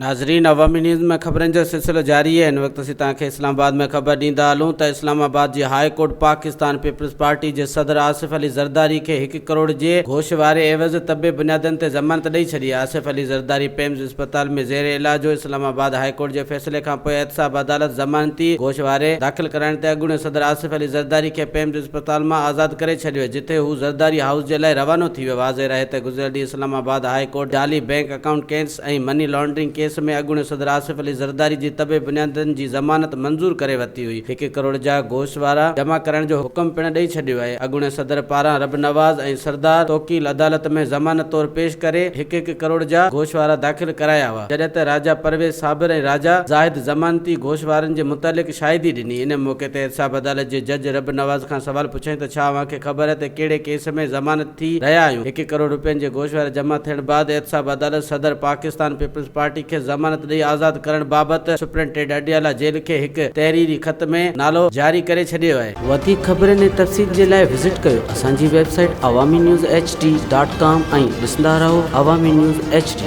ناظرين عوامي نيوز ۾ خبرن جو سلسلو جاري آهي هن وقت اسين توهان کي اسلام آباد ۾ خبر ڏيندا هلون ته اسلام آباد جي high court Pakistan peoples party جي صدر آصف علي زرداري کي هڪ ڪروڙ جي گهوش واري عيوض طبي بنيادن تي ضمانت ڏئي ڇڏي آصف علي زرداري پيمز اسپتال ۾ زير علاج هو اسلام آباد هاء ڪورٽ جي فيصلي کانپوء احتساب عدالت ضمانتي گهوش واري داخل ڪرائڻ تي اڳوڻي صدر آصف علي زرداري کي پيمز اسپتال مان آزاد ڪري ڇڏيو جتي هو زرداري هائوس جي لاء روانو ٿي ويو واضح رهي ته گذريل ڏينهن اسلام آباد هاء ڪورٽ جعلي bank account case ۽ money laundering case ۾ اڳوڻي صدر آصف علي زرداري جي طبي بنيادن جي ضمانت منظور ڪري ورتي هئي، هڪ ڪروڙ جا گوشوارا جمع ڪرائڻ جو حڪم پڻ ڏئي ڇڏيو آهي، اڳوڻي صدر پاران ربنواز ۽ سردار توڪيل عدالت ۾ ضمانت طور پيش ڪري هڪ هڪ ڪروڙ جا گوشوارا داخل ڪرايا هئا، جڏهن ته راجا پرويز صابر ۽ راجا زاهد ضمانتي گوشوارن جي متعلق شاهدي ڏني، ان موقعي تي احتساب عدالت جي جج ربنواز کان سوال پڇيائين ته ڇا اوهان کي خبر آهي ته ڪهڙي ڪيس ۾ ضمانت ٿي رهيا آهيون، هڪ ڪروڙ رپين جي گوشواري جمع ٿيڻ بعد احتساب عدالت صدر پاڪستان پيپلز پارٽي کي ضمانت ڏئي آزاد ڪرڻ بابت سپرنٽيڊ اڊيالا جيل کي هڪ تحريري خط ۾ نالو جاري ڪري ڇڏيو آهي. وڌيڪ خبرن ۽ تفصيل جي لاء وزٽ ڪيو اسان جي website Awami news H D dot com ۽ ڏسندا رهو عوامي نيوز ايڇ ڊي.